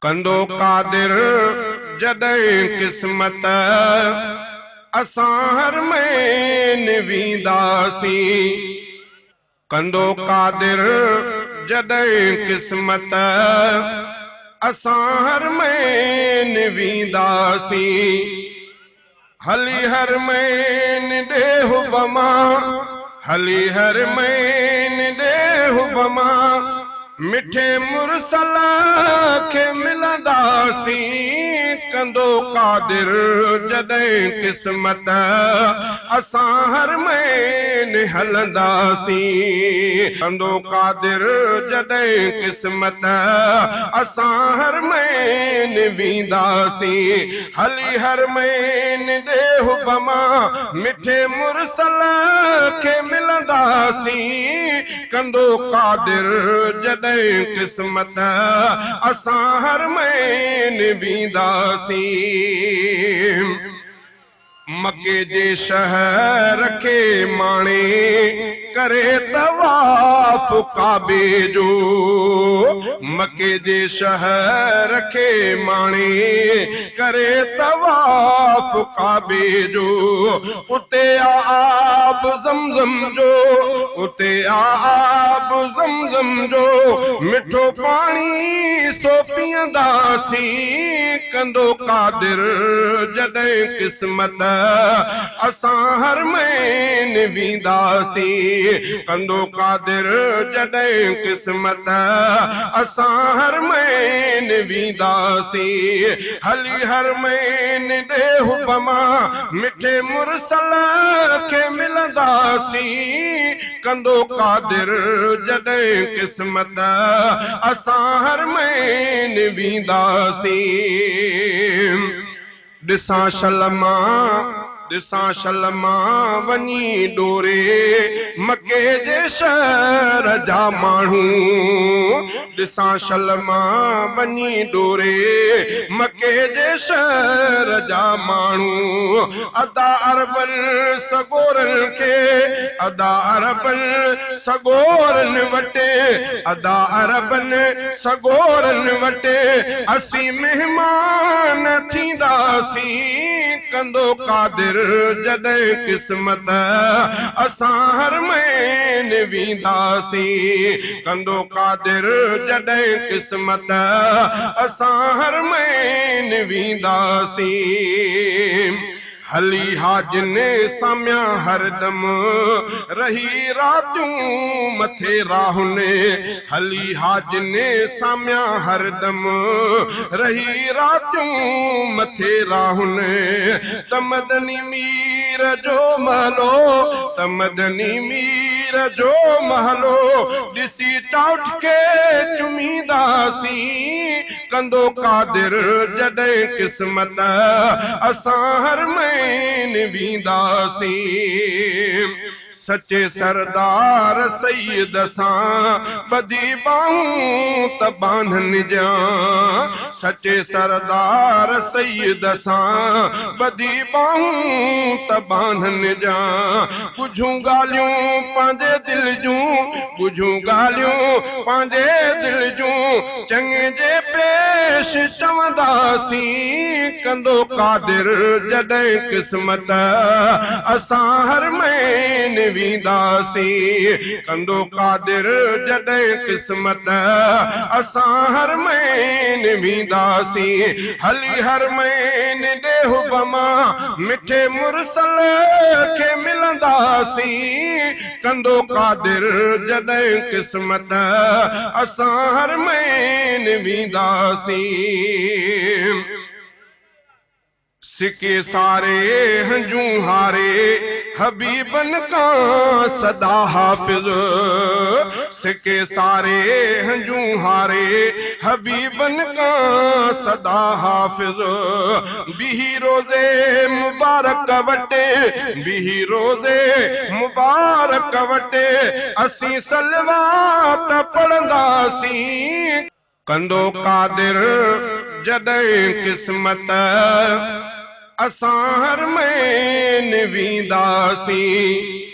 कंदो क़ादिर जॾहिं क़िस्मत असां हरमैन वेंदासीं। कंदो क़ादिर जॾहिं क़िस्मत असां हरमैन वेंदासीं। हली हरमैन ॾे हुबमा, हली हरमैन ॾे हुबमा, मिठे मुरसल खे मिलंदासीं। कंदो क़ादिर जॾहिं क़िस्मत असां हरमैन हलंदासीं। कंदो क़ादिर जॾहिं क़िस्मत असां हरमैन वेंदासीं। हली हरमैन ॾे हुबमा, मिठे मुरसल खे मिलंदासीं। कंदो क़ादिर जॾहिं क़िस्मत असां हरमैन वेंदासीं। मके जे शहर खे माणे करे तवाफ़ काबे जो, मके जे शहर खे माणे करे तवाफ़ काबे जो। उते आब ज़मज़म जो, उते आब ज़मज़म जो, मिठो पाणी सो पीअंदासीं। कंदो क़ादिर जॾहिं क़िस्मत असां हरमैन वेंदासीं। कंदो क़ादिर जॾहिं क़िस्मत असां हरमैन वेंदासीं। हली हरमैन ॾे हुबमा, मिठे मुरसल खे मिलंदासीं। कंदो क़ादिर जॾहिं क़िस्मत असां हरमैन वेंदासीं। ॾिसां शलमा, ॾिसां शलमा वञी ॾोरे, मके जे शहर जा माण्हू। ॾिसां शलमा वञी ॾोरे, मके जे शहर जा माण्हू। अदा अरबन सगोरनि खे, अदा अरबन सगोरनि वटि, अदा अरबन सगोरनि वटि, असीं महिमान थींदासीं। कंदो क़ादिर जॾहिं क़िस्मत असां हरमैन वेंदासीं। कंदो क़ादिर जॾहिं क़िस्मत असां हरमैन वेंदासीं। हली हाजिन सामिया हरदम, रही रातियूं मथे राहुनि। हली हाजिन सामिया हरदम, रही रातियूं मथे राहुनि। तमदनी मीर जो महलो, तमदनी मीर जो महलो, ॾिसी चाउठ खे चुमींदासीं। कंदो क़ादिर जॾहिं क़िस्मत असां हरमैन वेंदासीं। सचे सरदार सैयद सां ॿधी बाहूं त बान्हनि जा, सचे सरदार सैयद सां ॿधी बाहूं त बान्हनि जा। ॻुझूं ॻाल्हियूं पंहिंजे दिलि जूं, ॻुझूं ॻाल्हियूं पंहिंजे दिलि जूं, चङे जे पेश चवंदासीं। कंदो क़ादिर जॾहिं क़िस्मत असां हरमैन वेंदासीं। कंदो क़ादिर जॾहिं क़िस्मत असां हरमैन वेंदासीं। हली हरमैन ॾे हुबमा, मिठे मुरसल खे मिलंदासीं। कंदो क़ादिर जॾहिं क़िस्मत असां हरमैन वेंदासीं। सिके सारे हंजूं हारे, हबीबन खां सदा हाफ़िज़। सिके सारे हंजूं हारे, हबीबन खां सदा हाफ़िज़। बीही रोज़े मुबारक वटे, बीही रोज़े मुबारक वटे, असीं सलवात पढ़ंदासीं। कंदो क़ादिर जॾहिं क़िस्मत असां हरमैन वेंदासीं।